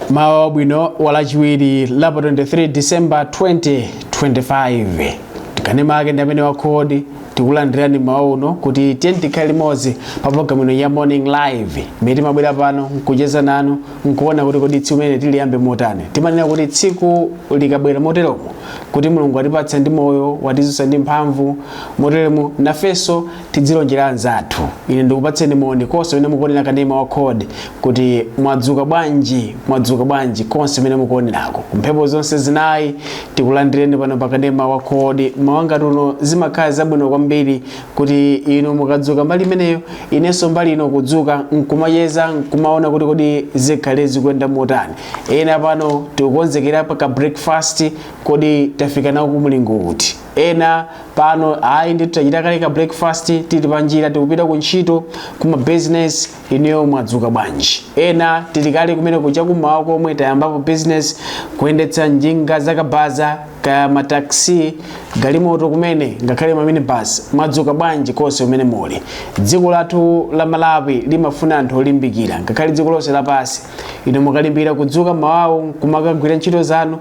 Mawa wabwino walachiwiri lapa 23 December 2025. Tikanema ake ndi amene wakhodi tikulandirani mawa uno kuti tiye tikhale limodzi pa programu ino ya Morning Live, imene timabwera pano nkucheza nanu, nkuona kuti kodi tsiku limene tiliyambe motani. Timanena kuti tsiku likabwera moteromo kuti Mulungu atipatsa ndi moyo, watizutsa ndi mphamvu, moteromo nafenso tidzilonjera anzathu. Ine ndikupatseni moni konse mene mukuonera kanema wa CORD, kuti mwadzuka bwanji, mwadzuka bwanji konse mene mukuonerako kumphepo zonse zinayi. Tikulandireni pano pa kanema wa CORD. Mawangati uno zimakhala zabwino kwambiri kuti inu mukadzuka mbali imeneyo, inenso mbali ino kudzuka, nkumacheza, nkumaona kuti kodi zikhale zikuyenda motani. Ena pano tikukonzekera pa ka breakfast, kodi tafika nawo kumulingo uti? Ena pano ayi ndithu tachita kale ka breakfast, tili panjira tikupita ku ntchito, kuma business. Inuyo mwadzuka bwanji? Ena tili kale kumene kucha kumawa komwe tayambapo business, kuyendetsa njinga zakabaza, kaya mataxi, galimoto kumene, ngakhale ma minibus. Mwadzuka bwanji konse kumene muli? Dziko lathu la Malawi limafuna anthu olimbikira, ngakhale dziko lonse lapansi. Inu mukalimbikira kudzuka mawawo kumakagwira ntchito zanu,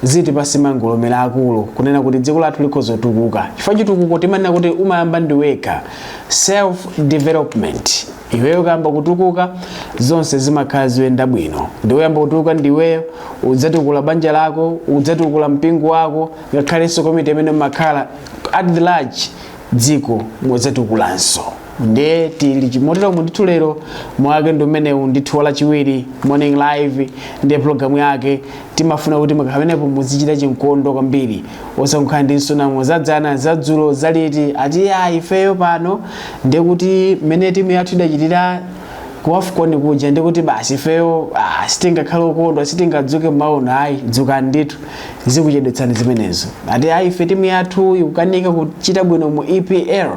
zitipase mangolomera akulu kunena kuti dziko lathu likhoza kutukuka, chifukwa chitukuko timanena kuti umayamba ndi wekha, self development. Iweyo ukayamba kutukuka, zonse zimakhala ziyenda bwino. Ndiwoyamba kutukuka ndiweyo, udzatukula banja lako, udzatukula mpingo wako, ngakhalenso komiti imene umakhala at the large, dziko mudzatukulanso. Ndiye tili chimoteromo ndithu lero mwake ndi umenewu ndithu walachiwiri, Morning Live ndiye programu yake. Timafuna kuti mukamenepo muzichita chinkondo kwambiri, osakhala ndi nsonamo zadzana, zadzulo, zaliti, ati ya ifeyo pano ndiye kuti mmene timu yathu idachitira ku AFCON kuja, ndiye kuti basi ifeyo sitingakhale okondwa, sitingadzuke mmaono. Ayi, dzukani ndithu, zikuchedwetsani zimenezo. Ati ayi, ife timu yathu ikukanika kuchita bwino mu EPL,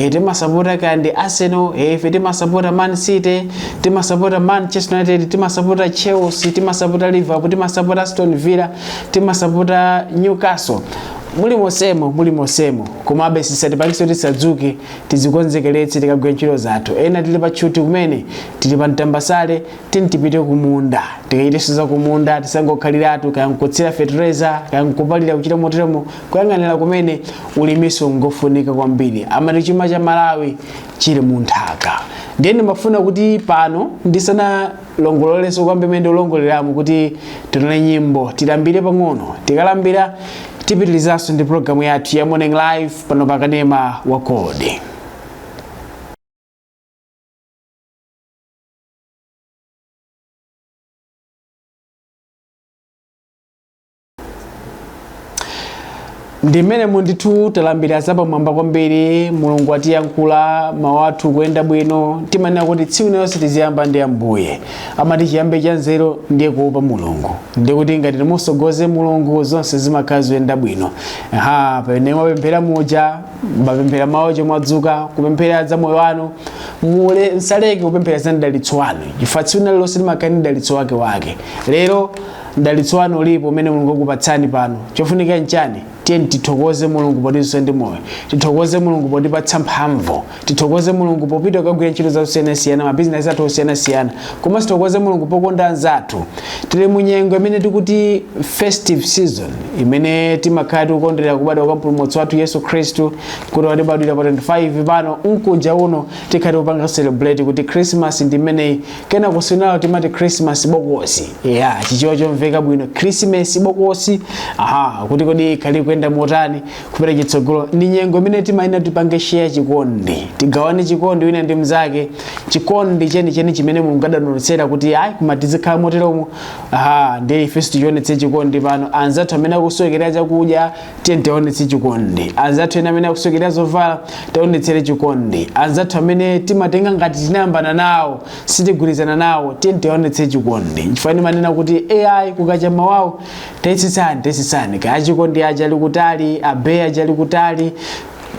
timasapota kandi Arsenal, ife timasapota Man City, timasapota Manchester United, timasapota Chelsea, timasapota Liverpool, timasapota Aston Villa, timasapota Newcastle, muli mosemo, muli mosemo. Komabe sisatipangise kuti tisadzuke, tizikonzekeretse, tikagwira ntchito zathu. Ena tili pa tchuti kumene, tili pa mtambasale, tini tipite kumunda, tikachitenso za kumunda, tisangokhaliratu, kaya nkutsira fertilizer, kaya nkupalira, kuchita moteremo, kuyang'anira kumene. Ulimiso ngofunika kwambiri. Amati chuma cha Malawi chili mu nthaka. Ndiye ndimafuna kuti pano ndisanalongololenso kwambiri mmene ndikulongoleramo, kuti tinone nyimbo, tilambire pang'ono. Tikalambira, tipitirizanso ndi programu yathu ya Morning Live pano pa kanema wa CORD. Ndi mmene mundithu talambira zapamwamba kwambiri. Mulungu atiyankhula, mawu athu kuyenda bwino. Timanena kuti tsiku lililonse tiziyamba ndi Ambuye. Amati chiyambi cha nzeru ndiye kuopa Mulungu, ndiye kuti ngati timusogoze Mulungu, zonse zimakhala ziyenda bwino. Aha, pamene mwapemphera muja, mapemphera mawu chomwe mwadzuka kupemphera za moyo wanu, mule nsaleke kupemphera za mdalitso wanu, chifukwa tsiku lililonse limakhala ndi mdalitso wake wake. Lero mdalitso wanu ulipo umene Mulungu akupatsani pano. Chofunika nchani? Tiye tithokoze Mulungu potizutsa ndi moyo, tithokoze Mulungu potipatsa mphamvu, tithokoze Mulungu popita kukagwira ntchito zosiyanasiyana, mabizinesi athu osiyanasiyana, komanso tithokoze Mulungu pokonda anzathu. Tili mu nyengo imene tikuti festive season, imene timakhala tikukondwerera kubadwa kwa Mpulumutsi wathu Yesu Khristu, kuti watibadwira pa 25 pano mkuja uno. Tikhale tikupanga celebrate kuti Christmas ndi imeneyi. Kena kusinalo timati Christmas bokosi ya Chichewa chomveka bwino, Christmas bokosi. Aha, kuti kodi ikhali kuyenda motani kupita chitsogolo? Ndi nyengo imene timayenda tipange share chikondi, tigawane chikondi wina ndi mnzake, chikondi chenicheni chimene Mulungu adanonetsera kuti ayi, koma tizikhala moteromo. Aha, ndiye ifenso tichionetse chikondi pano. Anzathu amene akusowekera chakudya, tiye tionetse chikondi. Anzathu ena amene akusowekera zovala, tionetsere chikondi. Anzathu amene timatenga ngati tinayambana nawo, sitigwirizana nawo, tiye tionetse chikondi. Chifukwa ndimanena kuti ai, kukacha mawawo, tayesetsani, tayesetsani, kaya chikondi aja ali kutali, abe aja ali kutali,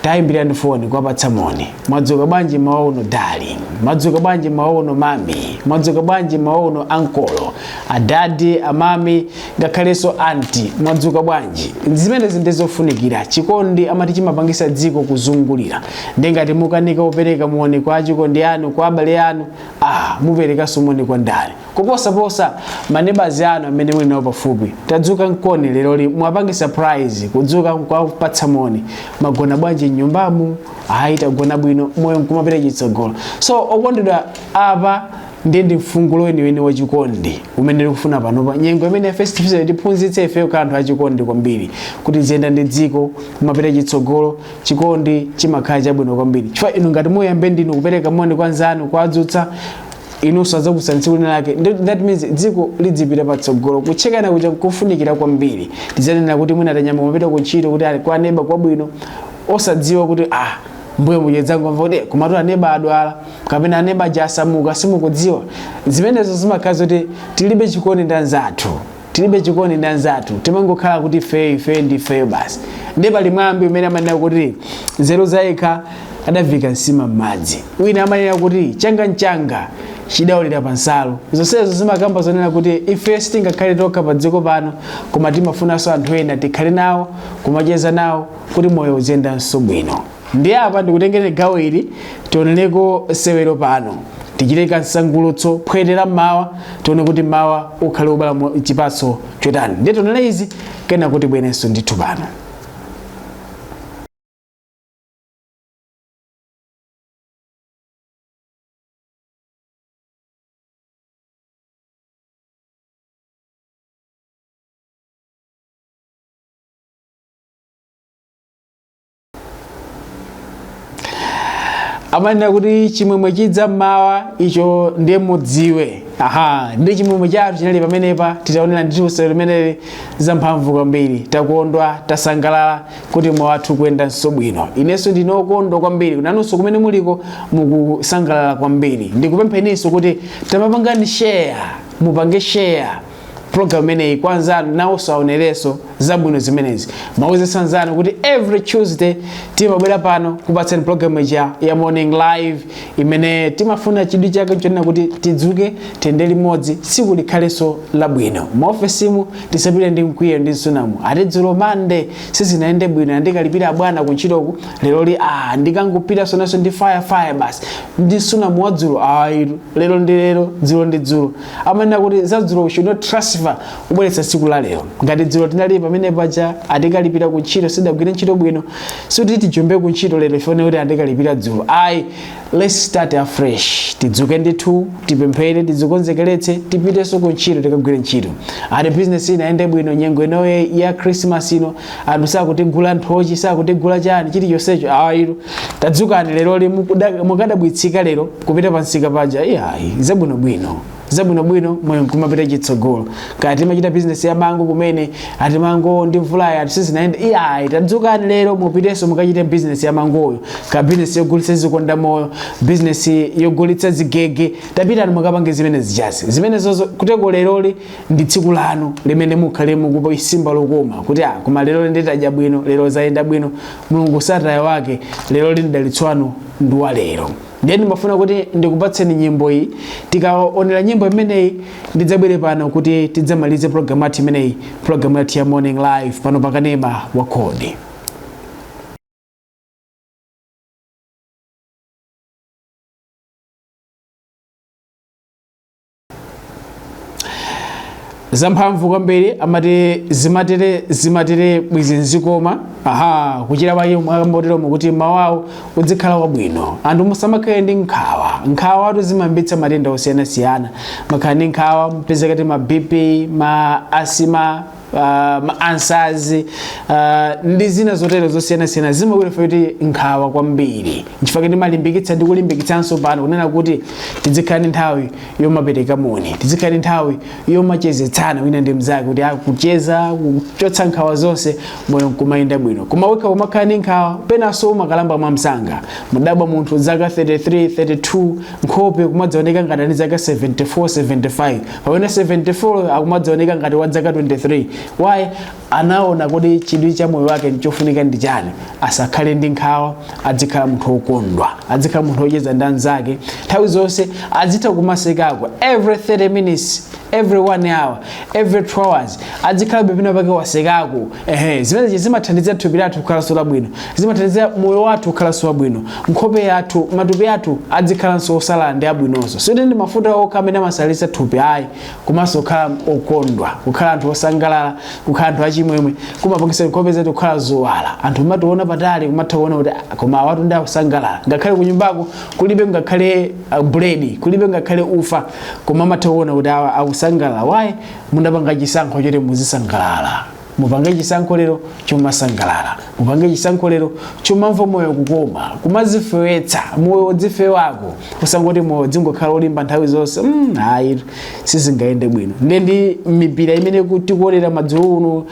tayimbirani foni kuwapatsa moni. Mwadzuka bwanji mawa uno, darling? Mwadzuka bwanji mawa uno, mami? Mwadzuka bwanji mawa uno, ankolo, adadi, amami, ngakhalenso anti? Mwadzuka bwanji? Zimenezi ndizofunikira. Chikondi amati chimapangisa dziko kuzungulira. Ndi ngati mukanika kupereka moni kwa achikondi anu, kwa abale anu, muperekanso moni kwa ndani? Kuposaposa manebazi anu amene muli nawo pafupi. Tadzuka mkoni leroli, mwapange surprise kudzuka nkuwapatsa moni. Magona bwanji mnyumbamu? Ayi, tagona bwino. Moyo nkumapita chitsogolo. So okondedwa, apa ndiye ndi mfungulo weniweni wachikondi umene tikufuna panopa. Nyengo imene ya festive season tiphunzitse ifeyo kanthu anthu achikondi kwambiri, kuti ziyenda ndi dziko kumapita chitsogolo. Chikondi chimakhala chabwino kwambiri, chifukwa inu ngati muyambe ndinu kupereka moni kwa nzanu, kuwadzutsa, inunso adzakutsani tsiku lina lake. That means dziko lidzipita patsogolo. Kutchekana kuja kufunikira kwambiri. Tidzanena kuti mwina tanyama kumapita kuntchito kuti ali kwa neba kwabwino, osadziwa kuti mbuye muchedzangomva kuti komatu aneba adwala kapena aneba aja asamuka. Simukudziwa zimenezo. Zimakhala zoti tilibe chikondi ndi anzathu, tilibe chikondi ndi anzathu. Timangokhala kuti ifeyo, ifeyo ndi ifeyo basi. Ndiye pali mwambi umene amanena kuti nzeru zayekha adavika nsima m'madzi, wina amanena kuti changa nchanga chidawulira pa nsalu. Zonsezo zimakamba zonena kuti ife sitingakhale tokha pa dziko pano, koma timafunanso anthu ena tikhale nawo, kumacheza nawo, kuti moyo uziyendanso bwino. Ndiye apa ndikutengere gawo ili, tionereko sewero pano, tichite kansangulutso phwete la mmawa, tione kuti mmawa ukhale ubala chipatso chotani. Ndiye tionere izi, kena kuti bwerenso ndithu pano. Amanena kuti chimwemwe chidza mmawa, icho ndiye mudziwe. Aha, ndi chimwemwe chathu chinali pamenepa titaonera ndithu sewero limeneli, zamphamvu kwambiri. Takondwa, tasangalala kuti moyo wathu kuyendanso bwino. Inenso ndine okondwa kwambiri, nanunso kumene muliko mukusangalala kwambiri. Ndikupempheninso kuti tamapangani share, mupange share program imeneyi kwa anzanu, nawonso aonerenso zabwino zimenezi. Mauze anzanu kuti every Tuesday timabwera pano kupatsani program ija ya Morning Live, imene timafuna chidwi chake chonena kuti tidzuke, tiyende limodzi, tsiku likhalenso labwino. Maofesimu tisapite ndi mkwiyo ndi msunamu, ati dzulo Mande sizinayende bwino, andikalipira bwana kuntchitoku, leroli ndikangopita sonanso ndi fire fire basi ndi msunamu wa dzulo. Ayi, lero ndi lero, dzulo ndi dzulo. Amanena kuti za dzulo should not transfer kubweretsa tsiku la lero. Ngati dzulo tinali pamene paja atikalipira kuntchito, sidagwire ntchito bwino, sikuti tijombe kuntchito lero ifone kuti andikalipira dzulo, ayi. Let's start afresh. Tidzuke ndithu, tipemphere, tidzikonzekeretse, tipitenso kuntchito, tikagwire ntchito. Ati business inayende bwino, nyengo inoyo ya Christmas ino anthu sakutigula nthochi, sakutigula chani chilichonsecho, ayi. Tadzukani leroli, mukadabwitsika lero kupita pansika paja, iyayi, zabwinobwino, zabwinobwino, moyo nkumapita chitsogolo. Kaya timachita business ya mango kumene, ati mango ndi mvulayi ati sizinayende, iyayi, tadzukani lero mupitenso mukachite business ya mangoyo, ka business yogulitsa zikonda moyo, business yogulitsa zigege, tapitani mukapange zimene zichazi zimenezozo. Kuteko leroli ndi tsiku lanu limene mukhale mukupa isimba lokoma kuti koma lero nditadya bwino, lero zayenda bwino. Mulungu sataya wake, lero mdalitso wanu ndi wa lero. Ndiye ndimafuna kuti ndikupatseni nyimbo iyi. Tikaonera nyimbo imeneyi, ndidzabwere pano kuti tidzamalize programu yathu imeneyi, programu yathu ya Morning Live pano pakanema wa Kodi. Zamphamvu kwambiri. Amati zimatere zimatere bwizi nzikoma. Aha, kuchira pake mwakambotero mukuti mawawo udzikhala wabwino. Anthu musamakhale ndi nkhawa. Nkhawa atu zimayambitsa matenda osiyanasiyana. Makhala ndi nkhawa, mpezekati ma BP, ma asthma, ma ulcers ndi zina zotero zosiyanasiyana, zimabwera kuti nkhawa kwambiri. Nchifukwa ndimalimbikitsa ndi kulimbikitsanso pano kunena kuti tizikhala ndi nthawi yomapereka moni, tizikhala ndi nthawi yomachezetsana wina ndi mnzake, kuti akucheza kuchotsa nkhawa zonse, moyo nkumayenda bwino. Koma wekha umakhala ndi nkhawa, penanso umakalamba mwamsanga. Mudabwa munthu zaka 33, 32, nkhope kumadzaoneka ngati ali zaka 74, 75, pamene 74 akumadzaoneka ngati wa zaka 23. Why? Anaona kuti chidwi cha moyo wake nchofunika ndi chani. Asakhale ndi nkhawa, adzikhala munthu wokondwa, adzikhala munthu wocheza ndi anzake nthawi zonse, azitha kumasekako every 30 minutes. Every one hour, every 2 hours adzikhalabe pena pake wasekako. Ehe, zimenezi zimathandizira thupi lathu kukhalanso labwino, zimathandizira moyo wathu kukhalanso wabwino, nkhope yathu, matupi athu adzikhalanso osalala ndi abwinonso. Sikuti ndi mafuta okha amene amasalitsa thupi, ayi, komanso kukhala okondwa, kukhala anthu osangalala, kukhala anthu achimwemwe kumapangisa nkhope zathu kukhala zowala. Anthu mationa patali kumatha kuona kuti, "Ah, koma awatu ndi akusangalala." Ngakhale kunyumbako kulibe ngakhale buledi, kulibe ngakhale ufa, koma amatha kuona kuti awa akusangalala. Why? Mundapanga chisankho choti muzisangalala. Mupange chisankho lero chomasangalala, mupange chisankho lero chomamva moyo kukoma, kumazifewetsa moyo udzifewako, usangoti moyo dzingokhala olimba nthawi zonse. Ayi, sizingayende bwino. Nde ndi mipira imene tikuonera madzulo uno,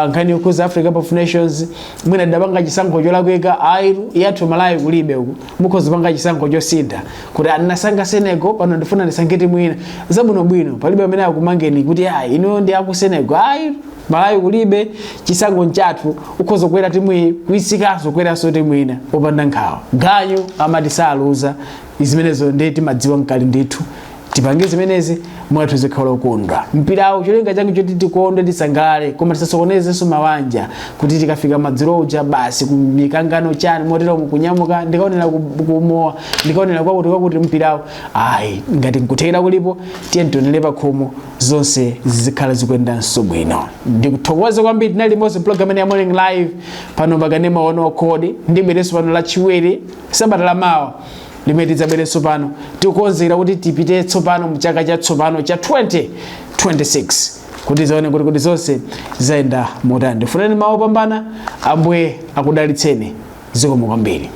nkhani yokhuza Africa Cup of Nations, mwina tidapanga chisankho cholakwika. Ayi, yathu Malawi kulibe uku, mukhoza panga chisankho chosintha kuti andinasankha Senegal, pano ndifuna ndisankhe timu ina zabwinobwino. Palibe amene akumangeni kuti ayi, inuyo ndi aku Senegal. Ayi, Malawi kulibe, chisankho nchathu. Ukhoza kukwera timu iyi, kuisikanso, kukweranso timu ina popanda nkhawa. Ganyu amati saluza, zimenezo ndi timadziwa mkali ndithu. Tipange zimenezi, mwathu zikhala okondwa. Mpirawo cholinga changu choti tikondwe, tisangalale, koma tisasokonezenso mawanja kuti tikafika madzulo uja basi kumikangano chani motero kunyamuka, ndikaonera kumowa, ndikaonera kwakuti kwakuti mpirawo. Ayi, ngati nkuthekera kulipo, tiye tionere pakhomo, zonse zizikhala zikuyendanso bwino. Ndikuthokoza kwambiri, tinali limodzi program ya Morning Live pano pakanema wanu wakhodi. Ndibwerenso pano Lachiwiri sabata lamawa limene tidzabwerenso pano, tikukonzekera kuti tipite tsopano mchaka chatsopano cha 2026, kuti zione kuti zonse zayenda motani. Ndifuneni mawu opambana, Ambuye akudalitseni. Zikomo kwambiri.